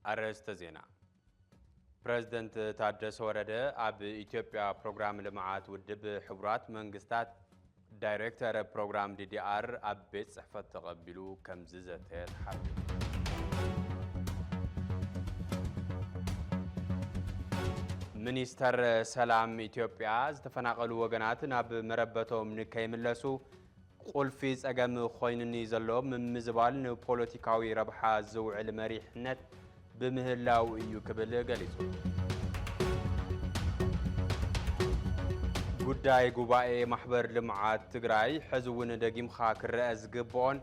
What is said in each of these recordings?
ኣርእስተ ዜና። ፕረዚደንት ታደሰ ወረደ ኣብ ኢትዮጵያ ፕሮግራም ልምዓት ውድብ ሕቡራት መንግስታት ዳይሬክተር ፕሮግራም ዲዲኣር ኣብ ቤት ጽሕፈት ተቐቢሉ ከም ዝዘተ ተሓቢሩ። ሚኒስተር ሰላም ኢትዮጵያ ዝተፈናቐሉ ወገናት ናብ መረበቶም ንከይምለሱ ቁልፊ ጸገም ኮይኑኒ ዘሎ ምምዝባል ንፖለቲካዊ ረብሓ ዝውዕል መሪሕነት ብምህላው እዩ ክብል ገሊጹ። ጉዳይ ጉባኤ ማሕበር ልምዓት ትግራይ ሕዚ እውን ደጊምኻ ክረአ ዝግብኦን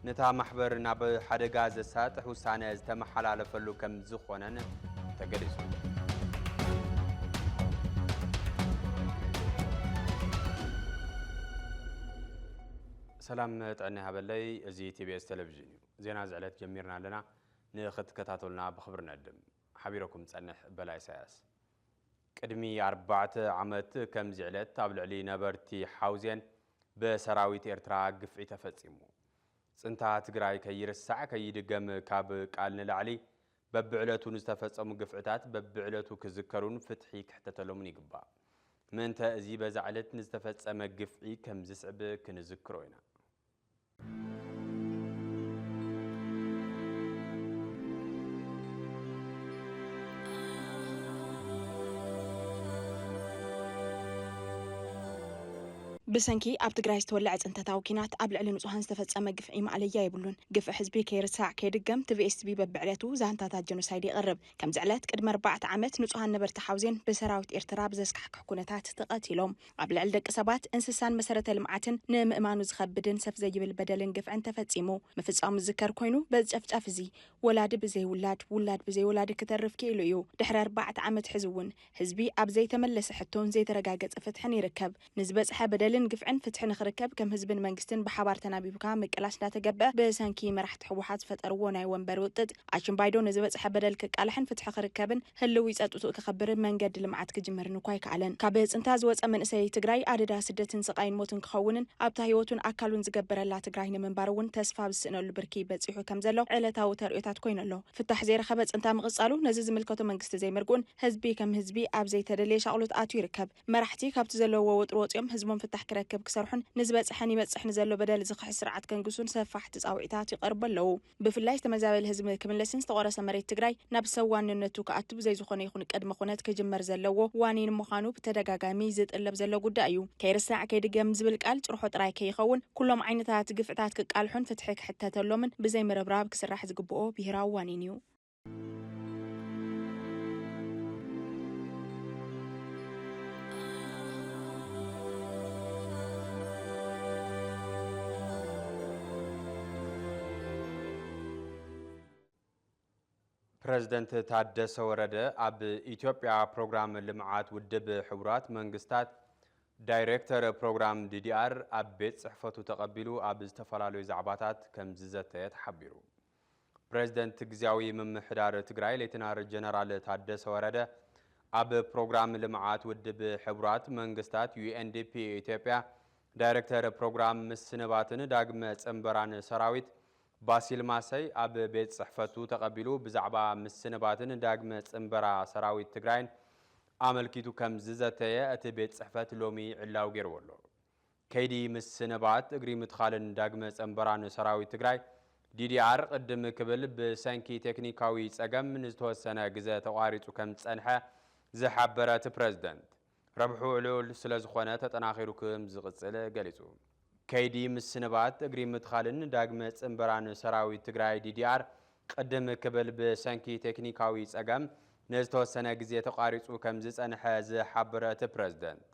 ነታ ማሕበር ናብ ሓደጋ ዘሳጥሕ ውሳነ ዝተመሓላለፈሉ ከም ዝኾነን ተገሊጹ። ሰላም ጥዕና ይሃበለይ። እዚ ቲቢኤስ ቴሌቪዥን እዩ። ዜና ዝዕለት ጀሚርና ኣለና። ንኽትከታተሉና ብኽብሪ ንዕድም። ሓቢረኩም ጸንሕ በላይ ኢሳያስ። ቅድሚ ኣርባዕተ ዓመት ከምዚ ዕለት ኣብ ልዕሊ ነበርቲ ሓውዜን ብሰራዊት ኤርትራ ግፍዒ ተፈጺሙ። ጽንታ ትግራይ ከይርሳዕ ከይድገም ካብ ቃል ንላዕሊ በብዕለቱ ንዝተፈጸሙ ግፍዕታት በብዕለቱ ክዝከሩን ፍትሒ ክሕተተሎምን ይግባእ። ምእንተ እዚ በዛ ዕለት ንዝተፈጸመ ግፍዒ ከም ዝስዕብ ክንዝክሮ ኢና። ብሰንኪ ኣብ ትግራይ ዝተወለዐ ጽንተታዊ ኲናት ኣብ ልዕሊ ንጹሃን ዝተፈጸመ ግፍዒ ማእለያ የብሉን። ግፍዒ ህዝቢ ከይርሳዕ ከይድገም ቲቪኤስቲቪ በብዕለቱ ዛንታታት ጀኖሳይድ የቕርብ። ከምዚ ዕለት ቅድሚ ኣርባዕተ ዓመት ንጹሃን ነበርቲ ሓውዜን ብሰራዊት ኤርትራ ብዘስካሕክሕ ኩነታት ተቐቲሎም። ኣብ ልዕሊ ደቂ ሰባት፣ እንስሳን መሰረተ ልምዓትን ንምእማኑ ዝኸብድን ሰፍ ዘይብል በደልን ግፍዕን ተፈጺሙ። ምፍጻሙ ዝዝከር ኮይኑ፣ በዚ ጨፍጫፍ እዚ ወላዲ ብዘይ ውላድ፣ ውላድ ብዘይ ወላዲ ክተርፍ ክኢሉ እዩ። ድሕሪ ኣርባዕተ ዓመት ሕዚ እውን ህዝቢ ኣብ ዘይተመለሰ ሕቶን ዘይተረጋገጸ ፍትሕን ይርከብ። ንዝበጽሐ በደልን ግፍዕን ፍትሒ ንኽርከብ ከም ህዝብን መንግስትን ብሓባር ተናቢብካ ምቅላስ እንዳተገበ ብሰንኪ መራሕቲ ህወሓት ዝፈጠርዎ ናይ ወንበር ውጥጥ ኣሽምባይዶ ንዝበጽሐ በደል ክቃልሕን ፍትሒ ክርከብን ህልዊ ጸጥትኡ ክኸብርን መንገዲ ልምዓት ክጅምርን እኳ ኣይከኣለን። ካብ ጽንታ ዝወጸ መንእሰይ ትግራይ ኣደዳ ስደትን ስቓይን ሞትን ክኸውንን ኣብታ ህይወቱን ኣካሉን ዝገበረላ ትግራይ ንምንባር እውን ተስፋ ኣብ ዝስእነሉ ብርኪ በጺሑ ከም ዘሎ ዕለታዊ ተርእዮታት ኮይኑ ኣሎ። ፍታሕ ዘይረኸበ ጽንታ ምቕጻሉ ነዚ ዝምልከቶ መንግስቲ ዘይምርግኡን ህዝቢ ከም ህዝቢ ኣብ ዘይተደለየ ሻቕሎት ኣትዩ ይርከብ። መራሕቲ ካብቲ ዘለውዎ ወጥሪ ወጺኦም ህዝቦም ፍታሕ ክረክብ ክሰርሑን ንዝበጽሐን ይበጽሕ ንዘሎ በደል ዝኽሕስ ስርዓት ከንግሱን ሰፋሕቲ ጻውዒታት ይቐርቡ ኣለዉ። ብፍላይ ዝተመዛበለ ህዝቢ ክምለስን ዝተቖረሰ መሬት ትግራይ ናብ ሰብ ዋንነቱ ክኣቱ ብዘይ ዝኾነ ይኹን ቅድመ ኩነት ክጅመር ዘለዎ ዋኒን ምዃኑ ብተደጋጋሚ ዝጥለብ ዘሎ ጉዳይ እዩ። ከይርሳዕ ከይድገም ዝብል ቃል ጭርሖ ጥራይ ከይኸውን ኩሎም ዓይነታት ግፍዕታት ክቃልሑን ፍትሒ ክሕተተሎምን ብዘይ ምርብራብ ክስራሕ ዝግብኦ ብሄራዊ ዋኒን እዩ። ፕረዚደንት ታደሰ ወረደ ኣብ ኢትዮጵያ ፕሮግራም ልምዓት ውድብ ሕቡራት መንግስታት ዳይሬክተር ፕሮግራም ዲዲኣር ኣብ ቤት ጽሕፈቱ ተቐቢሉ ኣብ ዝተፈላለዩ ዛዕባታት ከም ዝዘተየ ተሓቢሩ። ፕረዚደንት ግዝያዊ ምምሕዳር ትግራይ ሌተናል ጀነራል ታደሰ ወረደ ኣብ ፕሮግራም ልምዓት ውድብ ሕቡራት መንግስታት ዩኤንዲፒ ኢትዮጵያ ዳይሬክተር ፕሮግራም ምስንባትን ዳግመ ጽንበራን ሰራዊት ባሲል ማሰይ ኣብ ቤት ጽሕፈቱ ተቐቢሉ ብዛዕባ ምስንባትን ዳግመ ጽንበራ ሰራዊት ትግራይን ኣመልኪቱ ከም ዝዘተየ እቲ ቤት ጽሕፈት ሎሚ ዕላው ገይርዎ ኣሎ። ከይዲ ምስንባት እግሪ ምትኻልን ዳግመ ጸንበራን ሰራዊት ትግራይ ዲዲኣር ቅድም ክብል ብሰንኪ ቴክኒካዊ ጸገም ንዝተወሰነ ግዘ ተቋሪጹ ከም ዝጸንሐ ዝሓበረ እቲ ፕረዚደንት፣ ረብሑ ልዑል ስለ ዝኾነ ተጠናኺሩ ከም ዝቕጽል ገሊጹ። ከይዲ ምስንባት እግሪ ምትኻልን ዳግመ ጽንበራን ሰራዊት ትግራይ ዲዲኣር ቅድም ክብል ብሰንኪ ቴክኒካዊ ጸገም ንዝተወሰነ ግዜ ተቋሪጹ ከም ዝጸንሐ ዝሓበረ እቲ ፕረዚደንት፣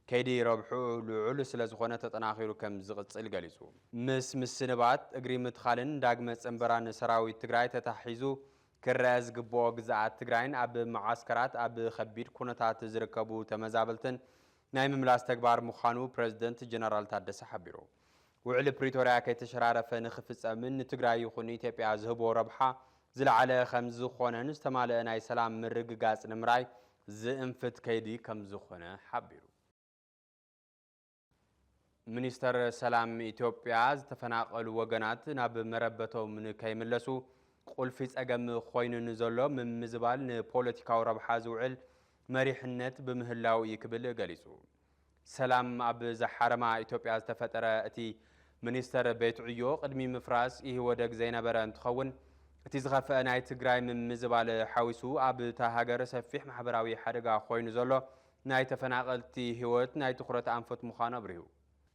ከይዲ ረብሑ ልዑል ስለ ዝኾነ ተጠናኺሩ ከም ዝቕጽል ገሊጹ። ምስ ምስንባት እግሪ ምትኻልን ዳግመ ጽንበራን ሰራዊት ትግራይ ተታሒዙ ክረአ ዝግብኦ ግዝኣት ትግራይን ኣብ መዓስከራት ኣብ ከቢድ ኩነታት ዝርከቡ ተመዛበልትን ናይ ምምላስ ተግባር ምዃኑ ፕረዚደንት ጀነራል ታደሰ ሓቢሩ። ውዕሊ ፕሪቶርያ ከይተሸራረፈ ንኽፍጸምን ንትግራይ ይኹን ንኢትዮጵያ ዝህቦ ረብሓ ዝለዓለ ከም ዝኾነን ዝተማልአ ናይ ሰላም ምርግጋጽ ንምርኣይ ዝእንፍት ከይዲ ከም ዝኾነ ሓቢሩ። ሚኒስተር ሰላም ኢትዮጵያ ዝተፈናቐሉ ወገናት ናብ መረበቶም ንከይምለሱ ቁልፊ ጸገም ኮይኑ ንዘሎ ምምዝባል ንፖለቲካዊ ረብሓ ዝውዕል መሪሕነት ብምህላው እዩ ክብል ገሊጹ። ሰላም ኣብ ዝሓረማ ኢትዮጵያ ዝተፈጠረ እቲ ሚኒስተር ቤት ዕዮ ቅድሚ ምፍራስ ኢህወደግ ዘይነበረ እንትኸውን፣ እቲ ዝኸፍአ ናይ ትግራይ ምምዝባል ሓዊሱ ኣብ እታ ሃገር ሰፊሕ ማሕበራዊ ሓደጋ ኮይኑ ዘሎ ናይ ተፈናቐልቲ ህይወት ናይ ትኹረት ኣንፈት ምዃኑ ኣብሪሁ።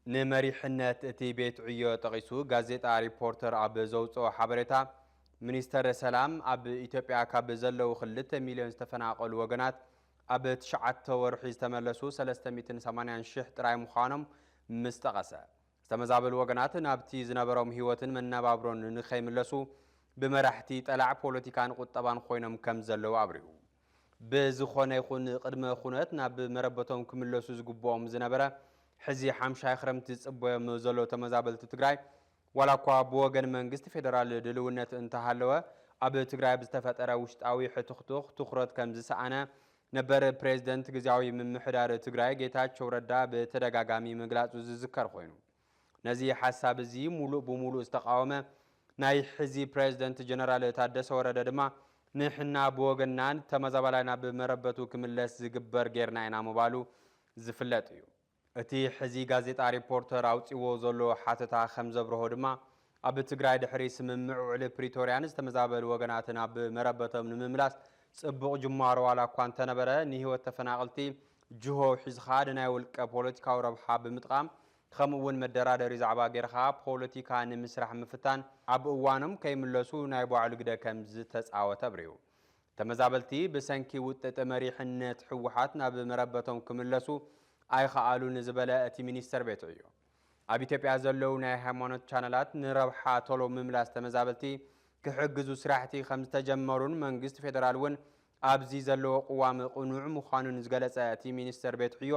ንመሪሕነት እቲ ቤት ዕዮ ጠቒሱ ጋዜጣ ሪፖርተር ኣብ ዘውፅኦ ሓበሬታ፣ ሚኒስተር ሰላም ኣብ ኢትዮጵያ ካብ ዘለዉ ክልተ ሚልዮን ዝተፈናቐሉ ወገናት ኣብ ትሽዓተ ወርሒ ዝተመለሱ ሰለስተ ሚእትን ሰማንያን ሽሕ ጥራይ ምዃኖም ምስ ጠቐሰ፣ ዝተመዛበሉ ወገናት ናብቲ ዝነበሮም ህይወትን መነባብሮን ንኸይምለሱ ብመራሕቲ ጠላዕ ፖለቲካን ቁጠባን ኮይኖም ከም ዘለዉ ኣብሪሁ። ብዝኾነ ይኹን ቅድመ ኩነት ናብ መረበቶም ክምለሱ ዝግብኦም ዝነበረ ሕዚ ሓምሻይ ክረምቲ ዝጽበዮም ዘሎ ተመዛበልቲ ትግራይ፣ ዋላ እኳ ብወገን መንግስቲ ፌደራል ድልውነት እንተሃለወ፣ ኣብ ትግራይ ብዝተፈጠረ ውሽጣዊ ሕትኽቱኽ ትኹረት ከም ዝሰኣነ ነበር ፕሬዝደንት ግዝያዊ ምምሕዳር ትግራይ ጌታቸው ረዳ ብተደጋጋሚ ምግላጹ ዝዝከር ኮይኑ፣ ነዚ ሓሳብ እዚ ሙሉእ ብሙሉእ ዝተቃወመ ናይ ሕዚ ፕሬዝደንት ጀነራል ታደሰ ወረደ ድማ፣ ንሕና ብወገንና ተመዛባላይ ናብ መረበቱ ክምለስ ዝግበር ጌርና ኢና ምባሉ ዝፍለጥ እዩ። እቲ ሕዚ ጋዜጣ ሪፖርተር ኣውጺዎ ዘሎ ሓተታ ከም ዘብርሆ ድማ፣ ኣብ ትግራይ ድሕሪ ስምምዕ ውዕሊ ፕሪቶርያን ዝተመዛበሉ ወገናትን ኣብ መረበቶም ንምምላስ ጽቡቕ ጅማሮ ዋላ እኳ እንተነበረ፣ ንህይወት ተፈናቐልቲ ጅሆ ሒዝኻ ንናይ ውልቀ ፖለቲካዊ ረብሓ ብምጥቓም፣ ከምኡ እውን መደራደሪ ዛዕባ ጌርኻ ፖለቲካ ንምስራሕ ምፍታን፣ ኣብ እዋኖም ከይምለሱ ናይ ባዕሉ ግደ ከም ዝተጻወተ ኣብሪሁ። ተመዛበልቲ ብሰንኪ ውጥጥ መሪሕነት ህወሓት ናብ መረበቶም ክምለሱ ኣይኸኣሉን ዝበለ እቲ ሚኒስተር ቤት ዕዮ፣ ኣብ ኢትዮጵያ ዘለዉ ናይ ሃይማኖት ቻነላት ንረብሓ ቶሎ ምምላስ ተመዛበልቲ ክሕግዙ ስራሕቲ ከም ዝተጀመሩን መንግስቲ ፌደራል እውን ኣብዚ ዘለዎ ቅዋም ቅኑዕ ምዃኑን ዝገለጸ እቲ ሚኒስተር ቤት ዕዮ፣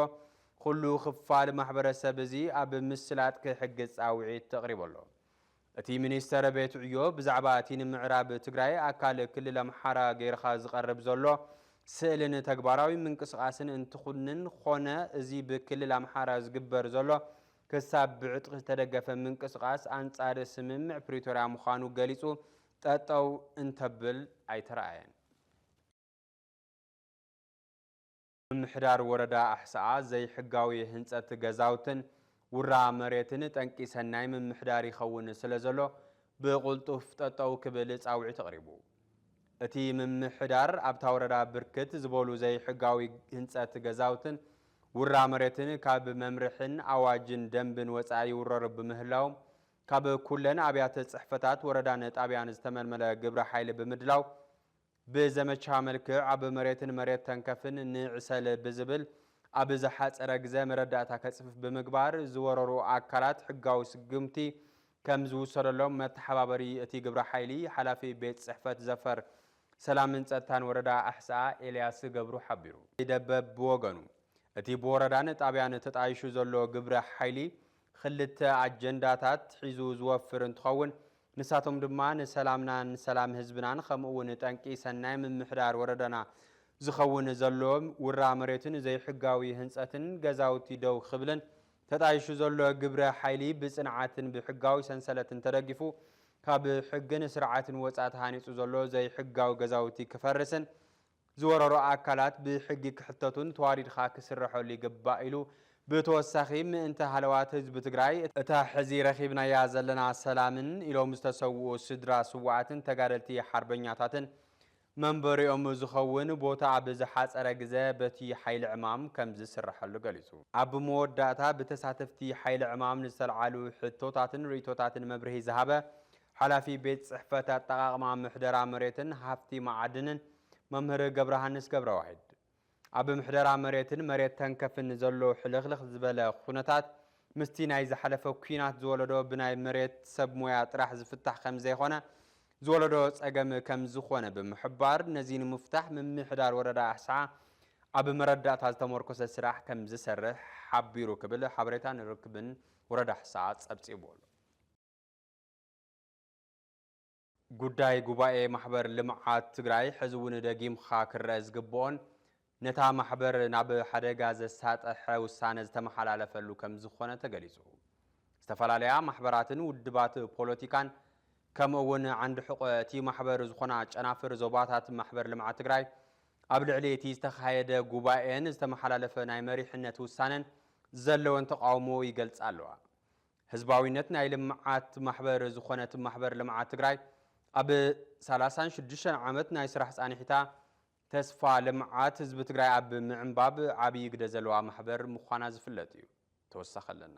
ኩሉ ክፋል ማሕበረሰብ እዚ ኣብ ምስላጥ ክሕግዝ ጻውዒት ኣቕሪቡ ኣሎ። እቲ ሚኒስተር ቤት ዕዮ ብዛዕባ እቲ ንምዕራብ ትግራይ ኣካል ክልል ኣምሓራ ገይርኻ ዝቐርብ ዘሎ ስእልን ተግባራዊ ምንቅስቓስን እንትኹንን ኾነ፣ እዚ ብክልል ኣምሓራ ዝግበር ዘሎ ክሳብ ብዕጥቂ ዝተደገፈ ምንቅስቓስ ኣንጻር ስምምዕ ፕሪቶርያ ምዃኑ ገሊጹ ጠጠው እንተብል ኣይተረኣየን። ምምሕዳር ወረዳ ኣሕስኣ ዘይሕጋዊ ህንፀት ገዛውትን ውራ መሬትን ጠንቂ ሰናይ ምምሕዳር ይኸውን ስለ ዘሎ ብቕልጡፍ ጠጠው ክብል ፃውዒት ኣቕሪቡ። እቲ ምምሕዳር ኣብታ ወረዳ ብርክት ዝበሉ ዘይሕጋዊ ህንፀት ገዛውትን ውራ መሬትን ካብ መምርሕን ኣዋጅን ደንብን ወፃኢ ይውረሩ ብምህላዎም ካብ ኩለን ኣብያተ ፅሕፈታት ወረዳን ጣብያን ዝተመልመለ ግብረ ሓይሊ ብምድላው ብዘመቻ መልክዕ ኣብ መሬትን መሬት ተንከፍን ንዕሰል ብዝብል ኣብ ዝሓፀረ ግዘ መረዳእታ ከፅፍፍ ብምግባር ዝወረሩ ኣካላት ሕጋዊ ስጉምቲ ከም ዝውሰደሎም መተሓባበሪ እቲ ግብረ ሓይሊ ሓላፊ ቤት ፅሕፈት ዘፈር ሰላምን ፀጥታን ወረዳ ኣሕስኣ ኤልያስ ገብሩ ሓቢሩ። ደበብ ብወገኑ እቲ ብወረዳን ጣብያን ተጣይሹ ዘሎ ግብረ ሓይሊ ክልተ ኣጀንዳታት ሒዙ ዝወፍር እንትኸውን ንሳቶም ድማ ንሰላምናን ሰላም ህዝብናን ከምኡ እውን ጠንቂ ሰናይ ምምሕዳር ወረዳና ዝኸውን ዘሎ ውራ መሬትን ዘይሕጋዊ ህንፀትን ገዛውቲ ደው ክብልን ተጣይሹ ዘሎ ግብረ ሓይሊ ብፅንዓትን ብሕጋዊ ሰንሰለትን ተደጊፉ ካብ ሕግን ስርዓትን ወፃኢ ተሃኒፁ ዘሎ ዘይሕጋዊ ገዛውቲ ክፈርስን ዝወረሩ ኣካላት ብሕጊ ክሕተቱን ተዋዲድኻ ክስረሐሉ ይግባእ ኢሉ። ብተወሳኺ ምእንቲ ሃለዋት ህዝቢ ትግራይ እታ ሕዚ ረኺብናያ ዘለና ሰላምን ኢሎም ዝተሰውኡ ስድራ ስዋኣትን ተጋደልቲ ሓርበኛታትን መንበሪኦም ዝኸውን ቦታ ኣብ ዝሓፀረ ግዘ በቲ ሓይሊ ዕማም ከም ዝስረሐሉ ገሊፁ። ኣብ መወዳእታ ብተሳተፍቲ ሓይሊ ዕማም ንዝተልዓሉ ሕቶታትን ርእቶታትን መብርሂ ዝሃበ ሓላፊ ቤት ፅሕፈት ኣጠቓቕማ ምሕደራ መሬትን ሃፍቲ መዓድንን መምህር ገብረሃንስ ገብረዋሂድ፣ ኣብ ምሕደራ መሬትን መሬት ተንከፍን ዘሎ ሕልኽልኽ ዝበለ ኩነታት ምስቲ ናይ ዝሓለፈ ኲናት ዝወለዶ ብናይ መሬት ሰብ ሞያ ጥራሕ ዝፍታሕ ከም ዘይኮነ ዝወለዶ ጸገም ከም ዝኾነ ብምሕባር ነዚ ንምፍታሕ ምምሕዳር ወረዳ ኣሕስዓ ኣብ መረዳእታ ዝተመርኮሰ ስራሕ ከም ዝሰርሕ ሓቢሩ ክብል ሓበሬታን ርክብን ወረዳ ኣሕስዓ ጸብጺቡ ኣሎ። ጉዳይ ጉባኤ ማሕበር ልምዓት ትግራይ ሕዚ እውን ደጊምካ ክረአ ዝግብኦን ነታ ማሕበር ናብ ሓደጋ ዘሳጠሐ ውሳነ ዝተመሓላለፈሉ ከም ዝኾነ ተገሊፁ። ዝተፈላለያ ማሕበራትን ውድባት ፖለቲካን ከምኡ እውን ዓንዲ ሕቆ እቲ ማሕበር ዝኾና ጨናፍር ዞባታት ማሕበር ልምዓት ትግራይ ኣብ ልዕሊ እቲ ዝተኻየደ ጉባኤን ዝተመሓላለፈ ናይ መሪሕነት ውሳነን ዘለወን ተቃውሞ ይገልጻ ኣለዋ። ህዝባዊነት ናይ ልምዓት ማሕበር ዝኾነት ማሕበር ልምዓት ትግራይ ኣብ ሰላሳን ሽዱሽተን ዓመት ናይ ስራሕ ፃንሒታ ተስፋ ልምዓት ህዝቢ ትግራይ ኣብ ምዕንባብ ዓብዪ ግደ ዘለዋ ማሕበር ምዃና ዝፍለጥ እዩ። ተወሳኺ ኣለና።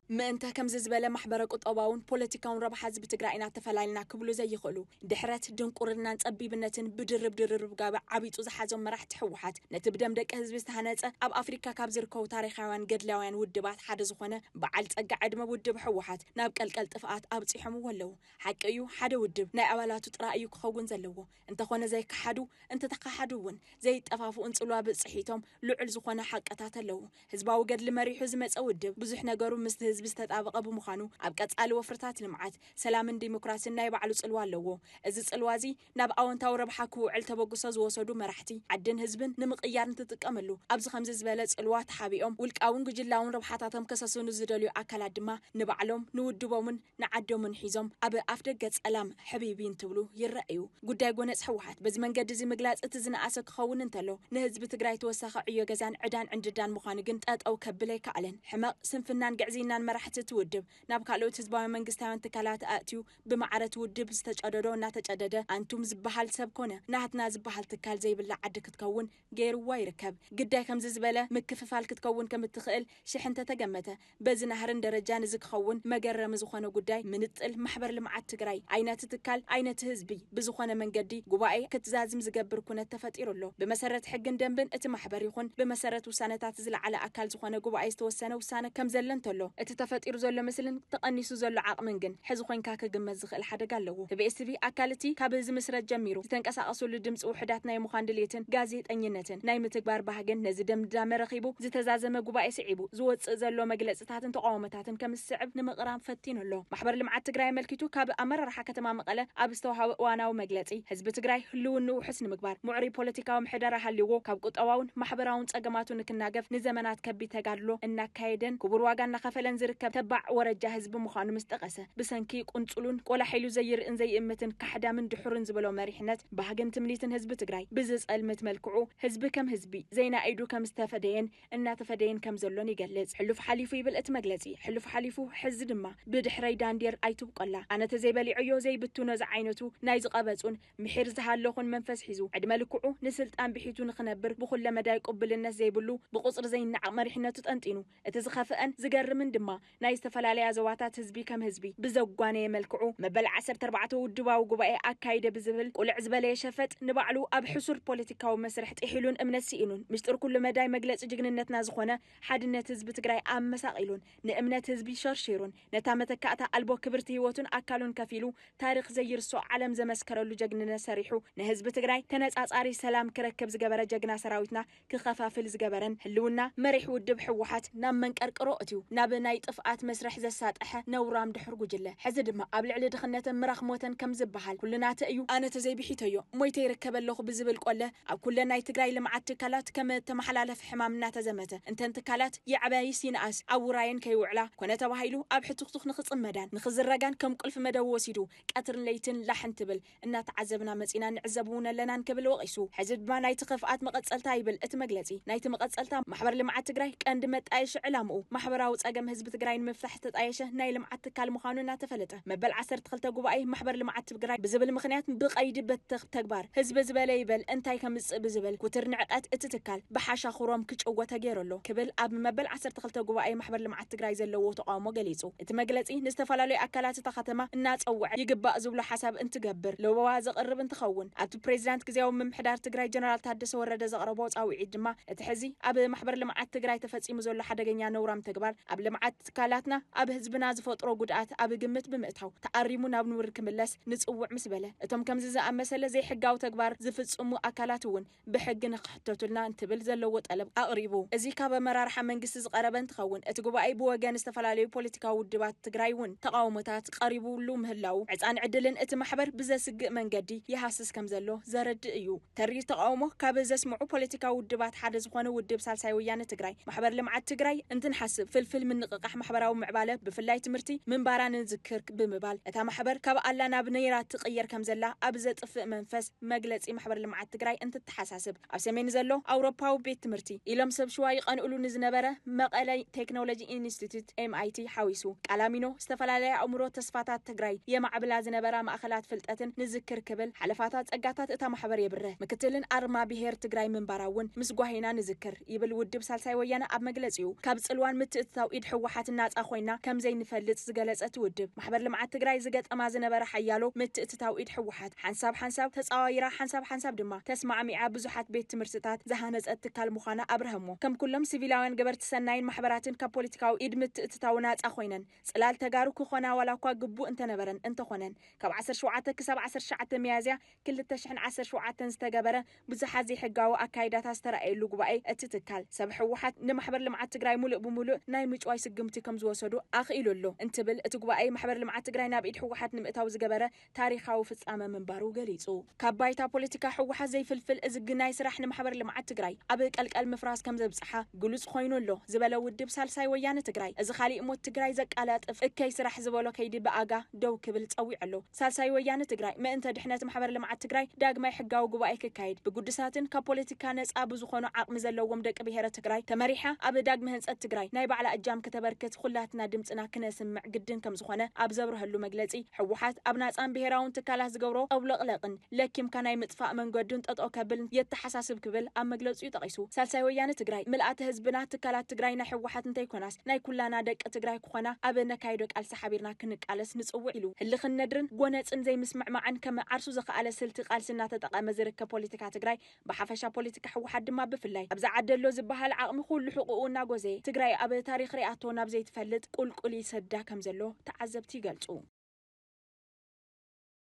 ምእንተ ከምዚ ዝበለ ማሕበረ ቁጠባውን ፖለቲካውን ረብሓ ህዝቢ ትግራይ ኢና ተፈላሊና ክብሉ ዘይኽእሉ ድሕረት፣ ድንቁርናን ጸቢብነትን ብድርብ ድርርብ ጋብዕ ዓቢጡ ዝሓዞም መራሕቲ ህወሓት ነቲ ብደም ደቂ ህዝቢ ዝተሃነጸ ኣብ ኣፍሪካ ካብ ዝርከቡ ታሪኻውያን ገድላውያን ውድባት ሓደ ዝኾነ በዓል ጸጋ ዕድመ ውድብ ህወሓት ናብ ቀልቀል ጥፍኣት ኣብጺሖምዎ ኣለዉ። ሓቂ እዩ፣ ሓደ ውድብ ናይ ኣባላቱ ጥራይ እዩ ክኸውን ዘለዎ። እንተኾነ ዘይከሓዱ፣ እንተተኸሓዱ እውን ዘይጠፋፍኡን ጽልዋ ብጽሒቶም ልዑል ዝኾነ ሓቅታት ኣለዉ። ህዝባዊ ገድሊ መሪሑ ዝመጸ ውድብ ብዙሕ ነገሩ ምስቲ ህዝቢ ዝተጣበቐ ብምዃኑ ኣብ ቀጻሊ ወፍርታት ልምዓት፣ ሰላምን ዲሞክራሲን ናይ ባዕሉ ጽልዋ ኣለዎ። እዚ ጽልዋ እዚ ናብ ኣወንታዊ ረብሓ ክውዕል ተበግሶ ዝወሰዱ መራሕቲ ዓድን ህዝብን ንምቕያር እንትጥቀመሉ ኣብዚ ከምዚ ዝበለ ጽልዋ ተሓቢኦም ውልቃውን ጉጅላውን ረብሓታቶም ከሰስኑ ዝደልዩ ኣካላት ድማ ንባዕሎም ንውድቦምን ንዓዶምን ሒዞም ኣብ ኣፍደገ ጸላም ሕቢቢ እንትብሉ ይረኣዩ። ጉዳይ ጎነጽ ህወሓት በዚ መንገዲ እዚ ምግላጽ እቲ ዝነኣሰ ክኸውን እንተሎ ንህዝቢ ትግራይ ተወሳኺ ዕዮ ገዛን ዕዳን ዕንድዳን ምዃኑ ግን ጠጠው ከብል ኣይከኣለን። ሕመቕ ስንፍናን ግዕዝይናን መራሕቲ እቲ ውድብ ናብ ካልኦት ህዝባዊ መንግስታውያን ትካላት ኣእትዩ ብማዕረ እቲ ውድብ ዝተጨደዶ እናተጨደደ ኣንቱም ዝበሃል ሰብ ኮነ ናህትና ዝበሃል ትካል ዘይብላ ዓዲ ክትከውን ገይርዋ ይርከብ። ግዳይ ከምዚ ዝበለ ምክፍፋል ክትከውን ከም እትኽእል ሽሕ እንተተገመተ በዚ ናህርን ደረጃን እዚ ክኸውን መገረሚ ዝኾነ ጉዳይ ምንጥል ማሕበር ልምዓት ትግራይ ኣይነቲ ትካል ኣይነቲ ህዝቢ ብዝኾነ መንገዲ ጉባኤ ክትዛዝም ዝገብር ኩነት ተፈጢሩ ኣሎ። ብመሰረት ሕግን ደንብን እቲ ማሕበር ይኹን ብመሰረት ውሳነታት ዝለዓለ ኣካል ዝኾነ ጉባኤ ዝተወሰነ ውሳነ ከም ዘለ እንተሎ እቲ ተፈጢሩ ዘሎ ምስልን ተቐኒሱ ዘሎ ዓቕምን ግን ሕዚ ኮይንካ ክግመት ዝኽእል ሓደጋ ኣለዎ። ህብኤ ስቪ ኣካል እቲ ካብ ዝምስረት ጀሚሩ ዝተንቀሳቐስሉ ድምፂ ውሕዳት ናይ ምዃን ድሌትን ጋዜጠኝነትን ናይ ምትግባር ባህግን ነዚ ደምዳመ ረኺቡ ዝተዛዘመ ጉባኤ ስዒቡ ዝወፅእ ዘሎ መግለፅታትን ተቃውሞታትን ከም ዝስዕብ ንምቕራብ ፈቲኑ ኣሎ። ማሕበር ልምዓት ትግራይ ኣመልኪቱ ካብ ኣመራርሓ ከተማ መቐለ ኣብ ዝተዋሃበ እዋናዊ መግለፂ ህዝቢ ትግራይ ህልውንኡ ውሑስ ንምግባር ምዕሩይ ፖለቲካዊ ምሕደራ ሃልይዎ ካብ ቁጠባውን ማሕበራውን ፀገማቱ ንክናገፍ ንዘመናት ከቢድ ተጋድሎ እናካየደን ክቡር ዋጋ እናኸፈለን ዝርከብ ተባዕ ወረጃ ህዝቢ ምዃኑ ምስ ጠቐሰ ብሰንኪ ቁንፅሉን ቆላሕ ኢሉ ዘይርእን ዘይእምትን ካሕዳምን ድሑርን ዝበሎ መሪሕነት ባህግን ትምኒትን ህዝቢ ትግራይ ብዝፀልምት መልክዑ ህዝቢ ከም ህዝቢ ዘይናኢዱ ከም ዝተፈደየን እናተፈደየን ከም ዘሎን ይገልጽ። ሕሉፍ ሓሊፉ ይብል እቲ መግለጺ። ሕሉፍ ሓሊፉ ሕዚ ድማ ብድሕረይ ዳንዴር ኣይትብቆላ። ኣነ ተዘይበሊዐዮ ዘይብትኖ ዝዓይነቱ ናይ ዝቐበጹን ምሒር ዝሃለኹን መንፈስ ሒዙ ዕድመ ልክዑ ንስልጣን ብሒቱ ንኽነብር ብኹለ መዳይ ቅቡልነት ዘይብሉ ብቁጽሪ ዘይነዓቕ መሪሕነቱ ጠንጢኑ እቲ ዝኸፍአን ዝገርምን ድማ ናይ ዝተፈላለያ ዞባታት ህዝቢ ከም ህዝቢ ብዘጓነየ መልክዑ መበል ዓሰርተ ኣርባዕተ ውድባዊ ጉባኤ ኣካይደ ብዝብል ቁልዕ ዝበለየ ሸፈጥ ንባዕሉ ኣብ ሕሱር ፖለቲካዊ መስርሕ ጥሒሉን እምነት ስኢኑን ምሽጥር ኩሉ መዳይ መግለፂ ጅግንነትና ዝኾነ ሓድነት ህዝቢ ትግራይ ኣመሳቂሉን ንእምነት ህዝቢ ሸርሺሩን ነታ መተካእታ ኣልቦ ክብርቲ ህይወቱን ኣካሉን ከፊሉ ታሪኽ ዘይርሶ ዓለም ዘመስከረሉ ጀግንነት ሰሪሑ ንህዝቢ ትግራይ ተነፃፃሪ ሰላም ክረክብ ዝገበረ ጀግና ሰራዊትና ክኸፋፍል ዝገበረን ህልውና መሪሕ ውድብ ህወሓት ናብ መንቀርቅሮ እትዩ ናብ ናይ ጥፍኣት መስርሕ ዘሳጠሐ ነውራም ድሑር ጉጅለ ሕዚ ድማ ኣብ ልዕሊ ድኽነትን ምራኽ ሞተን ከም ዝበሃል ኩልና ተእዩ ኣነ ተዘይብሒተዮ ሞይተ ይርከብ ኣለኹ ብዝብል ቆለ ኣብ ኩለን ናይ ትግራይ ልምዓት ትካላት ከም ተመሓላለፊ ሕማም እናተዘመተ እንተን ትካላት ይዕበይስ ይንኣስ ኣብ ውራየን ከይውዕላ ኮነ ተባሂሉ ኣብ ሕቱኽቱኽ ንኽፅመዳን ንኽዝረጋን ከም ቁልፊ መደብ ወሲዱ ቀትርን ለይትን ላሕ እንትብል እናተዓዘብና መፂና ንዕዘብ እውን ኣለናን ክብል ወቒሱ። ሕዚ ድማ ናይቲ ክፍኣት መቐፀልታ ይብል እቲ መግለፂ። ናይቲ መቐፀልታ ማሕበር ልምዓት ትግራይ ቀንዲ መጣየሺ ዕላምኡ ማሕበራዊ ፀገም ህዝቢ ትግራይ ንምፍታሕ ዝተጣየሸ ናይ ልምዓት ትካል ምዃኑ እናተፈለጠ መበል ዓሰርተ ክልተ ጉባኤ ማሕበር ልምዓት ትግራይ ብዝብል ምኽንያት ብቐይዲ በተኽ ተግባር ህዝቢ ዝበለ ይበል እንታይ ከምፅእ ብዝብል ኩትር ንዕቀት እቲ ትካል ብሓሻኹሮም ክጭወ ተገይሩ ኣሎ ክብል ኣብ መበል ዓሰርተ ክልተ ጉባኤ ማሕበር ልምዓት ትግራይ ዘለዎ ተቃውሞ ገሊፁ። እቲ መግለፂ ንዝተፈላለዩ ኣካላት እታ ከተማ እናፀውዐ ይግባእ ዝብሎ ሓሳብ እንትገብር ለበዋ ዘቕርብ እንትኸውን ኣብቲ ፕሬዚዳንት ግዜያዊ ምምሕዳር ትግራይ ጀነራል ታደሰ ወረደ ዘቕረቦ ፃውዒት ድማ እቲ ሕዚ ኣብ ማሕበር ልምዓት ትግራይ ተፈፂሙ ዘሎ ሓደገኛ ነውራም ተግባር ኣብ ልምዓት ትካላትና ኣብ ህዝብና ዝፈጥሮ ጉድኣት ኣብ ግምት ብምእታው ተኣሪሙ ናብ ንቡር ክምለስ ንፅውዕ ምስ በለ እቶም ከምዚ ዝኣመሰለ ዘይሕጋዊ ተግባር ዝፍፅሙ ኣካላት እውን ብሕጊ ንክሕተቱልና እንትብል ዘለዎ ጠለብ ኣቕሪቡ። እዚ ካብ ኣመራርሓ መንግስቲ ዝቐረበ እንትኸውን እቲ ጉባኤ ብወገን ዝተፈላለዩ ፖለቲካዊ ውድባት ትግራይ እውን ተቃውሞታት ቀሪቡሉ ምህላው ዕፃን ዕድልን እቲ ማሕበር ብዘስግእ መንገዲ ይሃስስ ከም ዘሎ ዘረድእ እዩ። ተሪር ተቃውሞ ካብ ዘስምዑ ፖለቲካዊ ውድባት ሓደ ዝኾነ ውድብ ሳልሳይ ወያነ ትግራይ ማሕበር ልምዓት ትግራይ እንትንሓስብ ፍልፍል ምንቕቓሕ ማሕበራዊ ምዕባለ ብፍላይ ትምህርቲ ምንባራ ንዝክር ብምባል፣ እታ ማሕበር ካብ ኣላ ናብ ነይራ ትቕየር ከም ዘላ ኣብ ዘጥፍእ መንፈስ መግለጺ ማሕበር ልምዓት ትግራይ እንትተሓሳስብ፣ ኣብ ሰሜን ዘሎ ኣውሮፓዊ ቤት ትምህርቲ ኢሎም ሰብ ሽዋ ይቐንእሉ ንዝነበረ መቐለ ቴክኖሎጂ ኢንስቲትዩት፣ ኤምኣይቲ፣ ሓዊሱ፣ ቃላሚኖ ዝተፈላለያ ኣእምሮ ተስፋታት ትግራይ የማዕብላ ዝነበራ ማእኸላት ፍልጠትን ንዝክር ክብል፣ ሓለፋታት ጸጋታት እታ ማሕበር የብርህ። ምክትልን ኣርማ ብሄር ትግራይ ምንባራ እውን ምስ ጓሂና ንዝክር ይብል ውድብ ሳልሳይ ወያነ ኣብ መግለጺኡ። ካብ ጽልዋን ምትእትታው ኢድ ህወሓት ናጻ ኮይና ከም ዘይንፈልጥ ዝገለጸ እቲ ውድብ፣ ማሕበር ልምዓት ትግራይ ዝገጠማ ዝነበረ ሓያሎ ምትእትታው ኢድ ህወሓት ሓንሳብ ሓንሳብ ተጻዋይራ፣ ሓንሳብ ሓንሳብ ድማ ተስማዕሚዓ ብዙሓት ቤት ትምህርትታት ዝሃነጸት ትካል ምዃና ኣብርሀሞ። ከም ኩሎም ሲቪላውያን ገበርቲ ሰናይን ማሕበራትን ካብ ፖለቲካዊ ኢድ ምትእትታው ናጻ ኮይነን፣ ጽላል ተጋሩ ክኾና ዋላ እኳ ግቡእ እንተነበረን እንተኾነን፣ ካብ ዓሰርተ ሸውዓተ ክሳብ ዓሰርተ ትሽዓተ ሚያዝያ ክልተ ሽሕን ዓሰርተ ሸውዓተን ዝተገበረ ብዙሓት ዘይሕጋዊ ኣካይዳታት ዝተረኣየሉ ጉባኤ እቲ ትካል፣ ሰብ ህወሓት ንማሕበር ልምዓት ትግራይ ሙሉእ ብሙሉእ ናይ ምጭዋይ ስጉምቲ ከም ዝወሰዱ ኣኽኢሉ ኣሎ እንትብል፣ እቲ ጉባኤ ማሕበር ልምዓት ትግራይ ናብ ኢድ ህወሓት ንምእታው ዝገበረ ታሪኻዊ ፍጻመ ምንባሩ ገሊጹ። ካብ ባይታ ፖለቲካ ህወሓት ዘይፍልፍል እዚ ግናይ ስራሕ ንማሕበር ልምዓት ትግራይ ኣብ ቀልቀል ምፍራስ ከም ዘብጽሓ ግሉጽ ኮይኑ ኣሎ ዝበለ ውድብ ሳልሳይ ወያነ ትግራይ፣ እዚ ካሊእ ሞት ትግራይ ዘቃላጥፍ እከይ ስራሕ ዝበሎ ከይዲ ብኣጋ ደው ክብል ጸዊዑ ኣሎ። ሳልሳይ ወያነ ትግራይ ምእንተ ድሕነት ማሕበር ልምዓት ትግራይ ዳግማይ ሕጋዊ ጉባኤ ክካየድ፣ ብግዱሳትን ካብ ፖለቲካ ነጻ ብዝኾኑ ዓቕሚ ዘለዎም ደቂ ብሄረ ትግራይ ተመሪሓ ኣብ ዳግመ ህንጸት ትግራይ ናይ ባዕላ እጃም ከተበርክት ኩላትና ድምጽና ክነስምዕ ግድን ከም ዝኾነ ኣብ ዘብርሀሉ መግለጺ፣ ህወሓት ኣብ ናጻን ብሄራውን ትካላት ዝገብሮ ጠብለቕለቕን ለኪምካ ናይ ምጥፋእ መንገዱን ጠጠው ከብል የተሓሳስብ ክብል ኣብ መግለጺኡ ጠቒሱ። ሳልሳይ ወያነ ትግራይ፣ ምልኣተ ህዝብና ትካላት ትግራይ ናይ ህወሓት እንተይኮናስ ናይ ኩላና ደቂ ትግራይ ክኾና ኣብ ነካይዶ ቃልሲ ሓቢርና ክንቃለስ ንጽውዕ ኢሉ። ህልኽን ነድርን ጎነጽን ዘይምስምዕማዕን ከም ዓርሱ ዝኸኣለ ስልቲ ቃልሲ እናተጠቐመ ዝርከብ ፖለቲካ ትግራይ ብሓፈሻ፣ ፖለቲካ ህወሓት ድማ ብፍላይ፣ ኣብዚ ዓዲ ኣሎ ዝበሃል ዓቕሚ ኩሉ ሕቑኡ እናጎዘየ፣ ትግራይ ኣብ ታሪኽ ሪኣቶ ናብ ዘይትፈልጥ ቁልቁል ይሰዳ ከም ዘሎ ተዓዘብቲ ይገልጹ።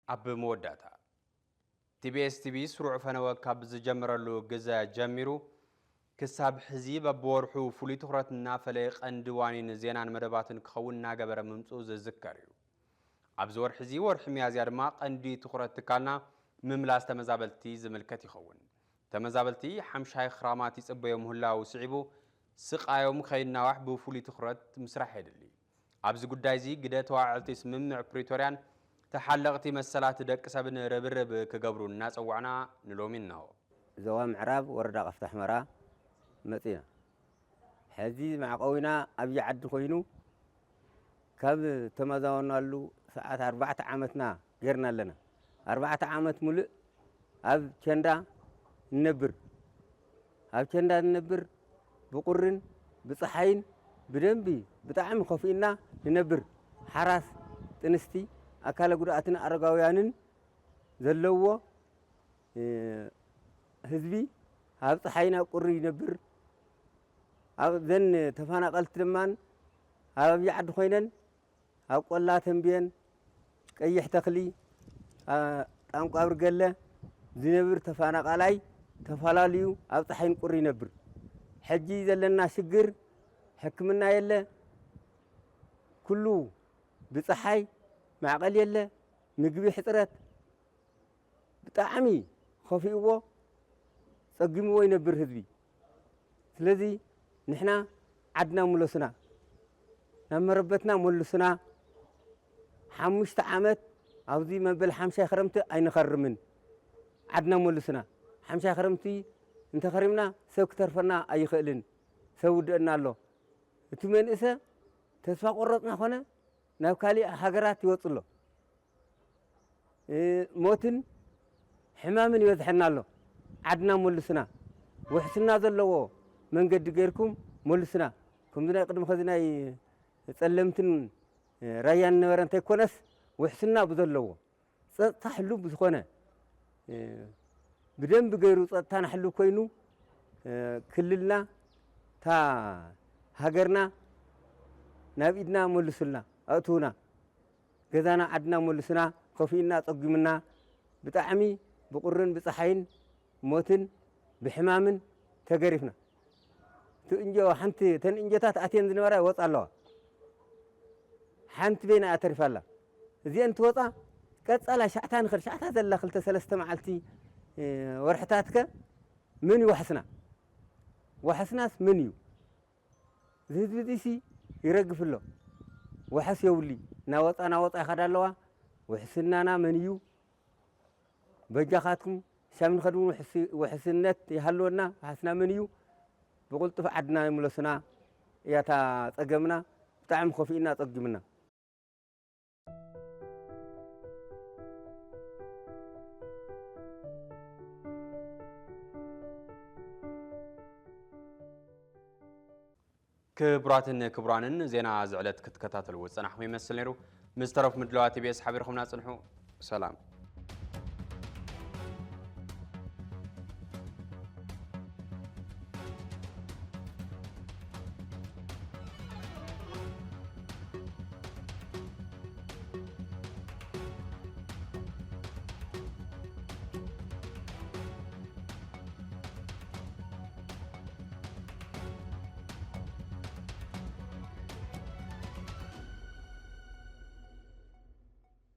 ኣብ መወዳእታ፣ ቲቢኤስ ቲቪ ስሩዕ ፈነወ ካብ ዝጀመረሉ ግዘ ጀሚሩ ክሳብ ሕዚ በብወርሑ ፍሉይ ትኹረት እናፈለየ ቀንዲ ዋኒን ዜናን መደባትን ክኸውን እናገበረ ምምፅኡ ዝዝከር እዩ። ኣብዚ ወርሒ እዚ፣ ወርሒ ሚያዝያ ድማ ቀንዲ ትኹረት ትካልና ምምላስ ተመዛበልቲ ዝምልከት ይኸውን። ተመዛበልቲ ሓምሻይ ክራማት ይጽበዮ ምህላዉ ስዒቡ፣ ስቓዮም ከይናዋሕ ብፍሉይ ትኹረት ምስራሕ የድሊ። ኣብዚ ጉዳይ እዚ ግደ ተዋዕዕልቲ ስምምዕ ፕሪቶርያን ተሓለቕቲ መሰላት ደቂ ሰብን ርብርብ ክገብሩ እናጸዋዕና ንሎሚ እነሆ። ዞባ ምዕራብ ወረዳ ቀፍታ ሑመራ መጺና። ሕዚ መዕቆቢና ኣብይ ዓዲ ኮይኑ ካብ ተመዛወናሉ ሰዓት ኣርባዕተ ዓመትና ጌርና ኣለና። ኣርባዕተ ዓመት ሙሉእ ኣብ ቸንዳ ንነብር። ኣብ ቸንዳ ንነብር፣ ብቁርን ብፀሓይን ብደንቢ ብጣዕሚ ከፊእና ንነብር። ሓራስ፣ ጥንስቲ፣ ኣካለ ጉድኣትን ኣረጋውያንን ዘለዎ ህዝቢ ኣብ ፀሓይን ኣብ ቁሪ ይነብር። ኣብ ዘን ተፈናቐልቲ ድማ ኣብ ኣብይ ዓዲ ኮይነን ኣብ ቆላ ተንብየን፣ ቀይሕ ተኽሊ፣ ጣንቋ ብርገለ ዝነብር ተፈናቓላይ ተፈላልዩ ኣብ ፀሓይን ቁሪ ይነብር። ሕጂ ዘለና ሽግር ሕክምና የለ፣ ኩሉ ብፀሓይ ማዕቐል የለ፣ ምግቢ ሕፅረት፣ ብጣዕሚ ከፊእዎ ፀጊምዎ ይነብር ህዝቢ። ስለዚ ንሕና ዓድና ምለሱና፣ ናብ መረበትና መልሱና። ሓሙሽተ ዓመት ኣብዚ መበል ሓምሻይ ክረምቲ ኣይንኸርምን። ዓድና መልሱና። ሓምሻይ ክረምቲ እንተኸሪምና ሰብ ክተርፈና ኣይኽእልን። ሰብ ውድአና ኣሎ። እቲ መንእሰ ተስፋ ቆረፅና ኮነ ናብ ካሊእ ሃገራት ይወፅእ ኣሎ። ሞትን ሕማምን ይበዝሐና ኣሎ። ዓድና ሞልሱና፣ ውሕስና ዘለዎ መንገዲ ገይርኩም ሞልሱና። ከምዚ ናይ ቅድሚ ኸዚ ናይ ጸለምትን ራያን ነበረ እንተይኮነስ ውሕስና ብዘለዎ ጸጥታ ሕሉው ብዝኾነ ብደንቢ ገይሩ ጸጥታና ሕሉው ኮይኑ ክልልና እታ ሃገርና ናብ ኢድና መልሱልና ኣእትውና። ገዛና ዓድና መሉስና፣ ከፊኡና፣ ጸጒምና፣ ብጣዕሚ ብቁርን ብጸሓይን ሞትን ብሕማምን ተገሪፍና። እቲ እንጆ ሓንቲ ተን እንጆታት ኣትየን ዝነበራ ይወጻ ኣለዋ። ሓንቲ በይና እያ ተሪፋ ኣላ። እዚአን ትወጻ ቀጻላ ሻዕታ ንኽል ሻዕታ ዘላ ክልተ ሰለስተ መዓልቲ ወርሕታት ከ መን እዩ ዋሕስና? ዋሕስናስ መን እዩ? እዚ ህዝቢ እዚሲ ይረግፍ ኣሎ። ውሕስ የውሊ ናወፃ ናወፃ ይኸዳ ኣለዋ። ውሕስናና መን እዩ? በጃኻትኩም ሳብ ንኸድውን ውሕስነት ይሃልወና። ውሓስና መን እዩ? ብቕልጡፍ ዓድና ይምለሱና። እያታ ፀገምና ብጣዕሚ ከፊእና ፀጊምና። ክቡራትን ክቡራንን ዜና ዝዕለት ክትከታተልዎ ዝጸናሕኩም ይመስል ነይሩ። ምስ ተረፉ ምድላዋት ቲ ቢ ኤስ ሓቢርኹምና ጽንሑ። ሰላም።